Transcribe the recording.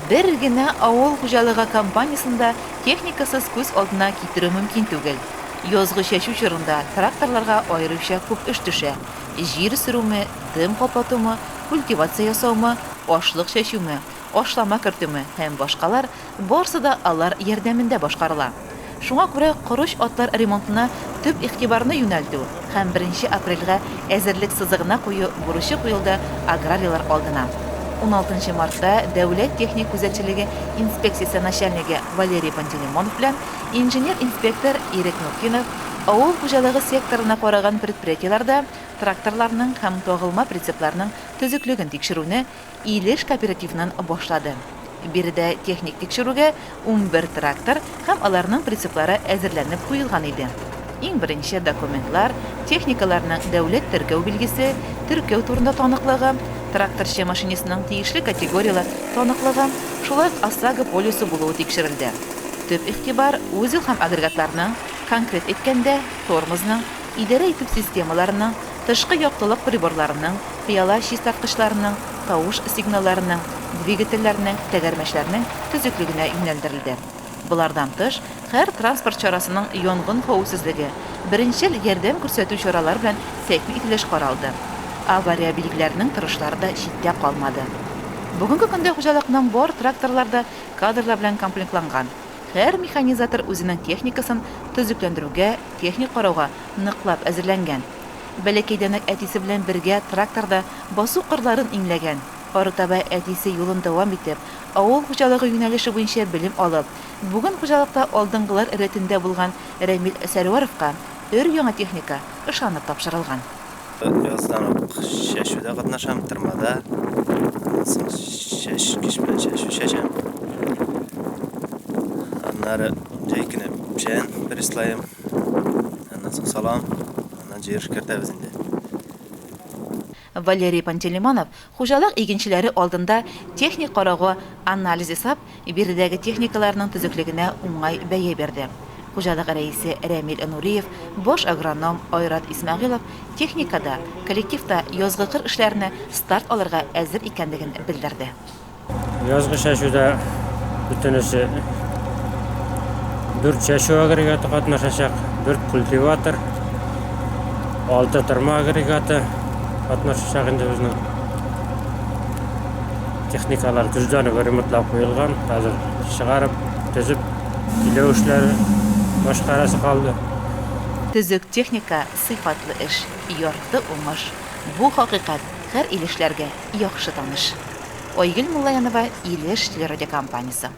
Бер генә авыл хуҗалыгы компаниясен дә техникасыз күз алдына китерү мөмкин түгел. Язгы чәчү чорында тракторларга аеруча күп эш төшә, җир сөрүме, дым каплатумы, культивация ясаумы, ашлык чәчүме, ашлама кертүме һәм башкалар барсы да алар ярдәмендә башкарыла. Шуңа күрә корыч атлар ремонтына төп игътибарны юнәлтү һәм беренче апрельгә әзерлек сызыгына кую бурычы куелды аграрийлар алдына. Уналтынчы мартта Дәүләт техник күзәтчелеге инспекциясе начальнигы Валерий Пантелеймонов белән инженер-инспектор Ирек Нуртдинов авыл хуҗалыгы секторына караган предприятиеләрдә тракторларның һәм тагылма прицепларның төзеклеген тикшерүне Илеш кооперативыннан башлады. Биредә техник тикшерүгә 11 трактор һәм аларның прицеплары әзерләнеп куелган иде. Иң беренче документлар, техникаларның дәүләт теркәү билгесе, теркәү турында таныклыгы, тракторчы машинистның тиешле категорияле таныклыгы, шулай ук ОСАГО полисы булуы тикшерелде. Төп игътибар узел һәм агрегатларның, конкрет әйткәндә, тормозның, идарә итү системаларының, тышкы яктылык приборларының, пыяла чистарткычларының, тавыш сигналларының, двигательләрнең, тәгәрмәчләрнең төзеклегенә юнәлдерелде. Болардан тыш, һәр транспорт чарасының янгын хәвефсезлеге, беренчел ярдәм күрсәтү чаралары белән тәэмин ителеш каралды. Авария билгеләренең торышлары да читтә калмады. Бүгенге көндә хуҗалыкның бар тракторлары да кадрлар белән комплектланган. Һәр механизатор үзенең техникасын төзекләндерүгә, техник карауга ныклап әзерләнгән. Бәләкәйдән үк әтисе белән бергә тракторда басу-кырларын иңләгән. Арытаба әтисе юлын дәвам итеп, авыл хуҗалыгы юнәлеше буенча белем алып, бүген хуҗалыкта алдынгылар рәтендә булган Рәмил Сәрвәровка өр-яңа техника ышанып тапшырылган. Яздан ук чәчүдә катнашам, тырмада, аннан соң чәчкеч белән чәчү чәчәм. Аннары җәй көне печән пресслаем, аннан соң салам. Аннан җыерыш кертәбез инде. Валерий Пантелеймонов хуҗалык игенчеләре алдында техник карауга анализ ясап, биредәге техникаларның төзеклегенә уңай бәя бирде. Хуҗалык рәисе Рәмил Нуриев, баш агроном Айрат Исмәгыйлов техникада, коллективта язгы кыр эшләренә старт алырга әзер икәнлеген белдерде. Язгы чәчүдә бөтенесе дүрт чәчү агрегаты катнашачак, дүрт культиватор, алты тырма агрегаты катнашачак инде безнең. Техникалар көздән үк ремонтлап куелган, хәзер чыгарып, төзеп, көйләү эшләре башкарасы калды. Төзек техника, сыйфатлы эш, ярты уңыш. Бу хакыйкать һәр илешләргә яхшы таныш. Айгөл Муллаянова, Илеш телерадиокомпаниясе.